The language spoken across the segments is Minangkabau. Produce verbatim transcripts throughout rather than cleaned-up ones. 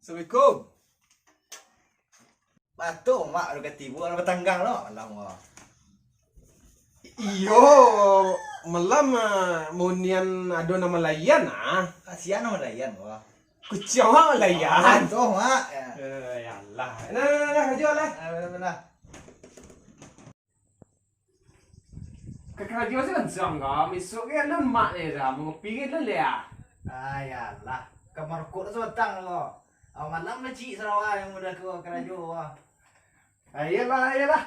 Assalamualaikum. Batua, Mak, ado katibo, ado batanggang lo malam ko. Iyo, malam, ah, munian ado nan malayan, ah. Kasian nan malayan ko. Kuciang, Mak, malayan. Batua, Mak. Ya. Eh, yalah. Nah, nah, nah, nah, karajo lah. Ah, benar-benar. Ka karajo se lansuang ko, isuak ge alun Mak lai dah, mangopi ge alun lai ah. Ah, yalah, ka marokok tu sabatang ko. Ah, malam lah ciek sarawa nan mudah ko karajo ko. Ah, iyolah, iyolah.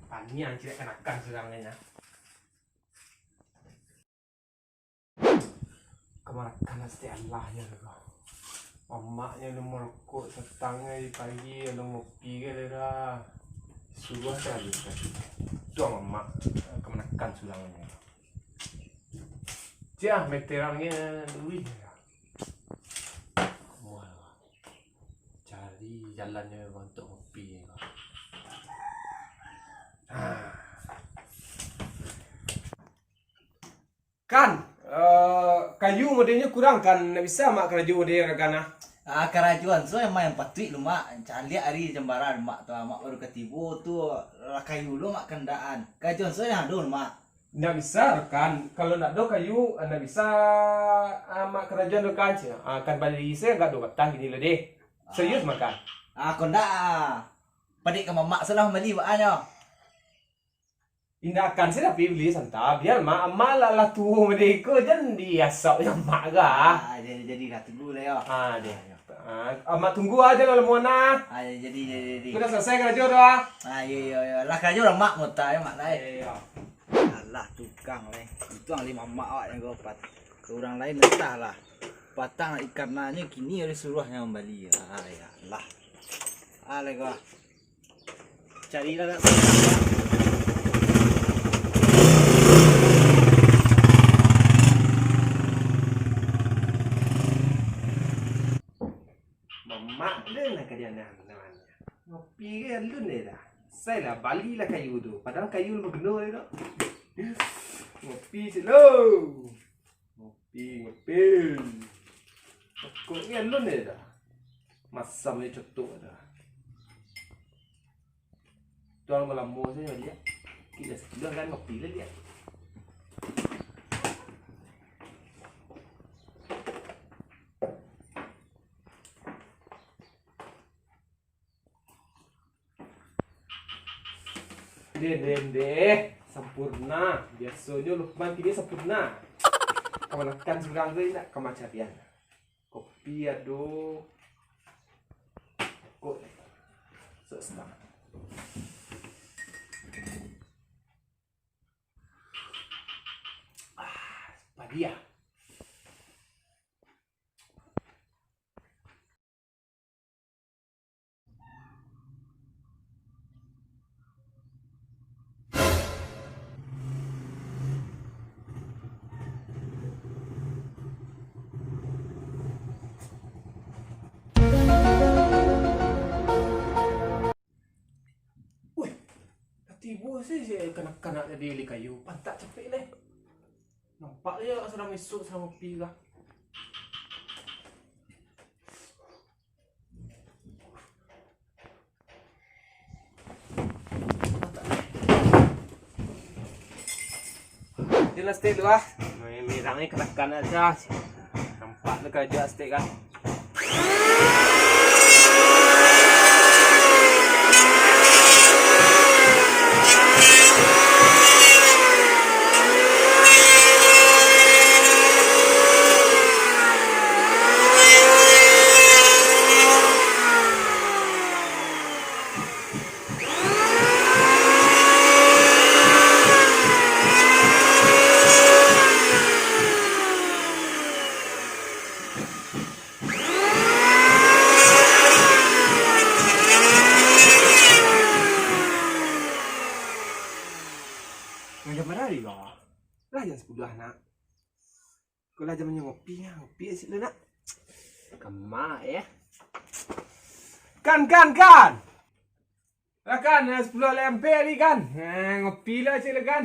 Paniang ciek kanakan surang nyo. Kamanakan asti alah nyo tu. Mamaknyo alun marokok, satangnyo di pagi alun ngopi ge lai dah. Suruah se habis tadi. Tuang mamak, kamanakan surang nyo. Ciah, meteran ge duih. Mual. Cari jalannyo untuak ngopi. Ah. Kan, eh, kayu modelnyo kurang kan, ndak bisa Mak karajo model Rakan ah. Ah, karajo Anso emang nan patuik lu, Mak. Caliak ari jambaran Mak tu, Mak baru katibo tu, lah kayu lu Mak kandakan. Karajo Anso nan ado lu, Mak. Ndak bisa Rakan, kalau ndak ado kayu, ndak bisa, ah, Mak karajoan Rakan, ceh. Ah, kan bali se agak duo batang kini lah deh. Serius Mak kan? Ah, kok ndak, ah. Padek ka mamak se lah mambali baa nyo. Indak akan se tapi bali santa, bia Mak, Mak lah, lah tuo model iko, jan diasok jo Mak ko ah. Ah, jadi, jadi lah, tunggu lah yo. Ah, deh. Ah, yo. Ah, Mak tunggu ajo lah, lamo nah. Ah, jadi, jadi, jadi. Ko lah salasai karajo tu ah. Ah, iyo, iyo, iyo. Lah karajo lah Mak, mota yo Mak lah, eh. Iyo, iyo. Alah, tukang lai. Itu ang limo mamak awak nan gopat. Ka urang lain entahlah. Patang ikan nanyo kini harus suruah nyo mambali. Ah, ya Allah. Alah ko. Carilah dak. Mamak den lah ka dianeh-aneh. Ngopi ge alun deh dah. Sailah, balilah kayu tu. Padahal kayu lah baguna deh tu. Ngopi ciek lo. Ngopi, ngopi. Rokok ni alun deh dah. Masam ni cotok dah. Tuang lamo-lamo sajo dia. Kira sekilas kan ngopi lah dia. Deh, deh, deh. Sampurna. Biasonyo Lukman kini sampurna. Kamanakan surang tu indak kamacarian. Kopi ado. Kok. Sok setengah. Ah, padi ah. Wih, lah tibo se si kanak-kanak tadi lai kayu, pantak capek lai. Nampak se sadang isuak, sadang ngopi kah. Jelas stek tu ah. Main merang ni katakan aja. Nampak tu kerja stek kan. Lah jam bara tadi ko? Lah jam sapuluah, Nak. Ko lah jam nyo ngopi, ngopi situ, Nak. Kama, eh. Kan, kan, kan. Lah kan, eh, sapuluah lai ampek tadi kan. Eh, ngopi lah ciek lah kan.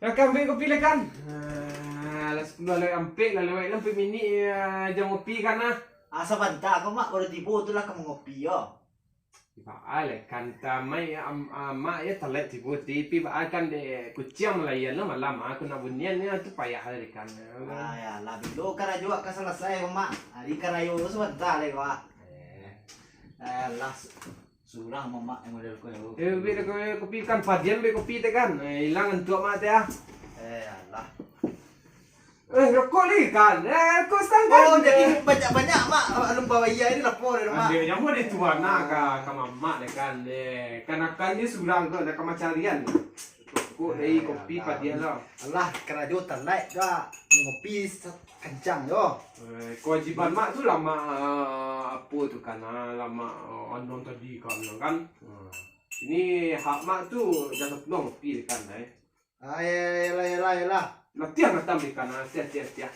Lah kan, ambiak kopi lah kan. Ah, lah sapuluah lai ampek lah, lewat lah ampek minik, eh, jam ngopi kan ah. Ah, sabanta ko, Mak, baru tibo tu lah ka mangopi yo. Baa lai kan, tamai am-, amak yo talaik tibo, tapi baa kan dek kuciang malayan lo malam, aku nak bunian nyo tu payah lai kan. Ah, yo lah, bilo karajo ka salasai ko, Mak. Ari karajo tu sabanta lai ko, ah. Eh. Eh, lah, su-, surang mamak yang model ko yo. Eh, bik kopi kan, padian bik kopi teh kan. Eh, ilang antuak mak teh ah. Eh, alah. Eh, rokok ni kan. Eh, rokok standar. Oh, jadi banyak-banyak, Mak. Alun babayia ni lapor dari Mak. Ande, nyaman deh tuan nak ka, ka mamak deh kan. Deh, kanakan ni surang tu, ada kamacarian. Rokok dari kopi padian lah. Alah, karajo talaik ka. Ngopi sa-, kancang jo. Eh, kewajiban mak tu lah mak, eh, apo tu kan, ah, lah mak, eh, anun tadi kan, kan. Hmm. Ini hak mak tu, jangan penuh ngopi kan, eh. Ah, yo, yo, yo lah, yo lah, yo lah. Latiah matam deh kan, ah, latiah, latiah, latiah.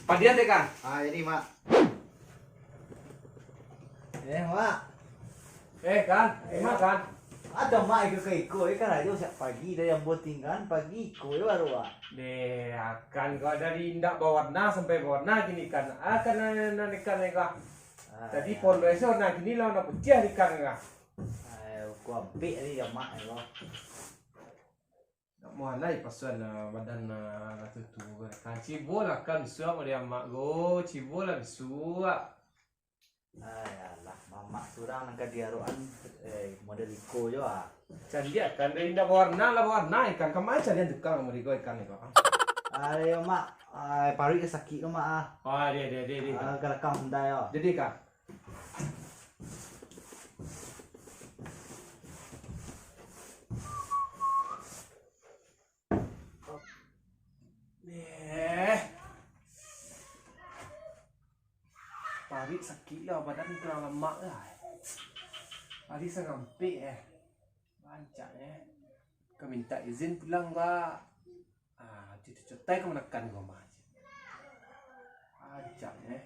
Padian deh kan? Ah, jadi, Mak. Eh, Mak. Eh, kan? Eh, Mak, kan? Ado, Mak, iko ka iko, eh, karajo siap pagi dari ambo tingga, pagi iko, eh, baru, Mak. Deh, akan kau dari indak bawarna sampai bawarna kini kan. Ah, kan, nan, nan ikan, eh, kau. Ah, tadi yo. Pondok eso, nah, kini lah warna putiah ikan, kau. Ai, ku ampek tadi, yo, Mak, yo. Nak muhalai pasuan, ah, badan, ah, lah tutu. Kan cibo lah kan bisuak, mari amak go, cibo lah bisuak. Ai, alah, mamak surang nan ka diarokan, eh, model iko jo, ah. Candiak kan, dari indak bawarna lah bawarna ikan. Kama calian tukang mari go ikan iko. Ai, yo, Mak, ai, paruik sakik tu, Mak, ah. Oh, dia, dia, dia, dia. Ah, galakang sandai, yo. Jadi, Kak? Eh. Paruik sakik lah, badan kurang lamak lah. Ari sangampek, eh. Rancak, eh. Ka mintak izin pulang, Kak. Ah, cucu cutai ka manakan rumah. Ajak, eh.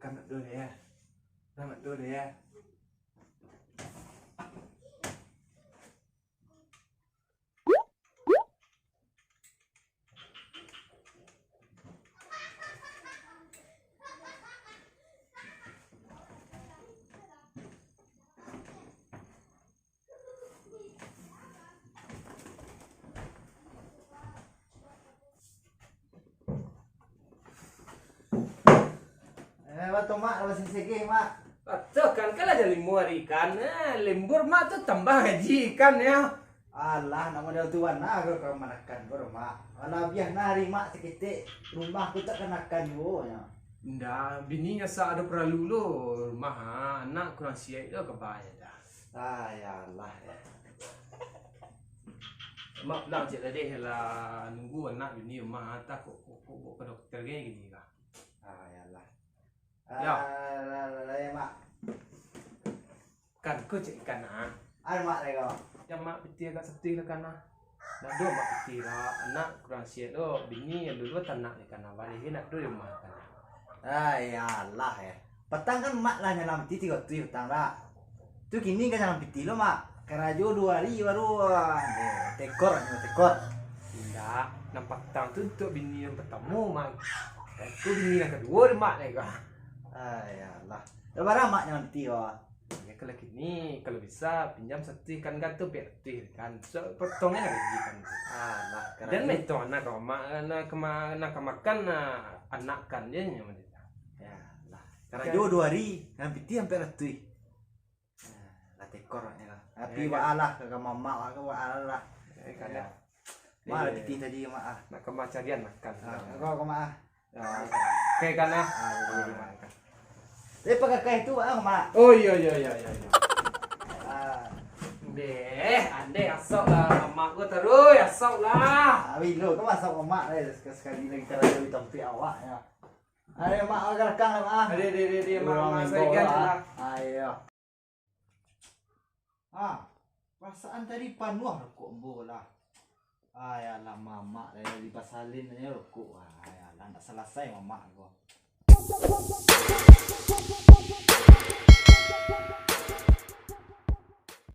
Kanak dulu ya. Kanak dulu ya. Eh, batua, Mak, lah basigi-sigi, Mak. Batua kan, kan lah jan limo ari kan. Eh, lembur, Mak, tu tambah gaji kan, yo. Alah, nak modal tuan nah, ka manakan ko, Mak. Alah, biah nah ari Mak saketek, rumah ko tak kanakan juo, yo. Indak, bini nyo sak ado paralu lo rumah, ah. Anak kurang siaik lo ka bayia dah. Ah, yo lah, yo. Mak pulang ciek tadi lah, nunggu anak bini rumah, antah kok, kok, kok, kok ka dokter ge kini kah. Ah, yo lah. Yo. Ah, lah, lah, lah, yo, Mak. Kan ko cek ikan, ah. Ado, Mak, lai ko. Jan, Mak, pitih agak satuih lah kan, ah. Nak do, Mak, pitih lah. Anak kurang siaik do, bini alun tanak lai kan, ah. Baleh ge nak do di rumah kan, ah. Ah, yo lah, yo. Patang kan Mak lah nyalang pitih tigo tuih patang dah. Tu kini ka nyalang pitih lo, Mak. Karajo duo ari baru, ah, tekor, tekor. Indak, nan patang tu untuak bini nan patamo, Mak. Tu bini nan kaduo dek Mak lai ko. Ah, yo lah. Lah bara Mak nyalang pitih ko? Yo, kalau kini, kalau bisa, pinjam satuih kan, kan tu ampek ratuih kan. So, potongan gaji kan. Ah, lah, jan karajo. Jan maituang anak ka ma-, anak ka ma-, anak ka makan, nah, anak kan je nyo. Yo lah. Karajo duo ari, nan pitih ampek ratuih. Ah, lah tekor nyo lah. Tapi yo, kan? Walah, ka mamak, ka walah. Eh, kan. Yo. Mak lah pitih tadi, Mak, ah. Nak ka ma carian makan. Ah, ka, ka, Mak, ah. Ah, oke kan, ah. Ah, iyo, iyo. Tapi pakakai tu, ah, Mak. Oh, iyo, iyo, iyo, iyo, iyo. Ah. Deh, andeh asok lah, Mak ko taruih asok lah. Ah, bilo ka asok Mak, eh, sekali-sekali lai karajo di tampek awak, yo. Ayo, Mak, awak galakang lah, Mak, ah. Ade, ade, ade, ade, Mak, Mak, sagan lah. Ayo. Ah, parasaan tadi panuah rokok ambo lah. Ai, alah, mamak lah, dipasalin aja rokok. Ai, alah, ndak salasai mamak ko.